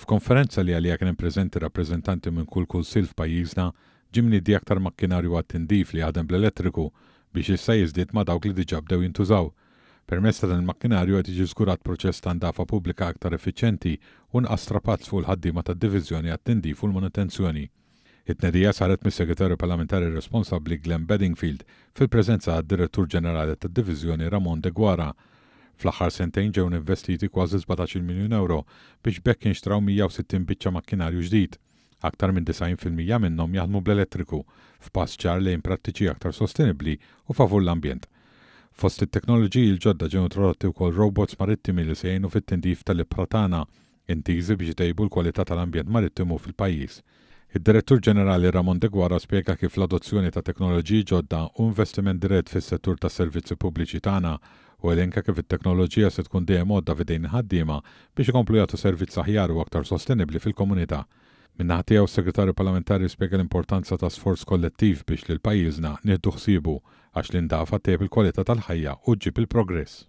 F'konferenza li għaliha kien hemm preżenti rappreżentanti minn kull kunsill f'pajjiżna, ġie mniedi aktar makkinarju għat-tindif li jaħdem bl-elettriku biex issa jiżdied ma' dawk li diġà bdew jintużaw. Permezz ta' dan il-makkinarju qed jiġi żgurat proċess ta' ndafa pubblika aktar effiċjenti u nqas strapazz fuq il-ħaddiema tad-Diviżjoni għat-Tindif u l-Manutenzjoni. It-tnedija saret mis-Segretarju Parlamentari responsabbli Glenn Bedingfield fil-preżenza tad-Direttur Ġenerali tad-Diviżjoni Ramon Deguara. Fl-aħħar sentejn ġew investiti kważi 17-il miljun ewro biex b'hekk inxtraw 160 biċċa makkinarju ġdid. Aktar minn 90% minnhom jaħdmu bl-elettriku, f'pass ċar lejn prattiċi aktar sostenibbli u favur l-ambjent. Fost it-teknoloġiji l-ġodda ġew introdotti wkoll robots marittimi li se jgħinu fit-tindif tal-ibħra tagħna, intiżi biex itejbu l-kwalità tal-ambjent marittimu fil-pajjiż. Id-Direttur Ġenerali Ramon Deguara spjega kif l-adozzjoni ta' teknoloġiji ġodda hu investiment dirett fis-settur tas-servizzi pubbliċi tagħna u elenka kif it-teknoloġija se tkun dejjem għodda f'idejn il-ħaddiema biex ikomplu jagħtu servizz aħjar u aktar sostenibbli fil-komunità. Min-naħa tiegħu s-Segretarju Parlamentari spjega l-importanza ta' sforz kollettiv biex lil pajjiżna nieħdu ħsiebu għax l-indafa ttejjeb il-kwalità tal-ħajja u ġġib il-progress.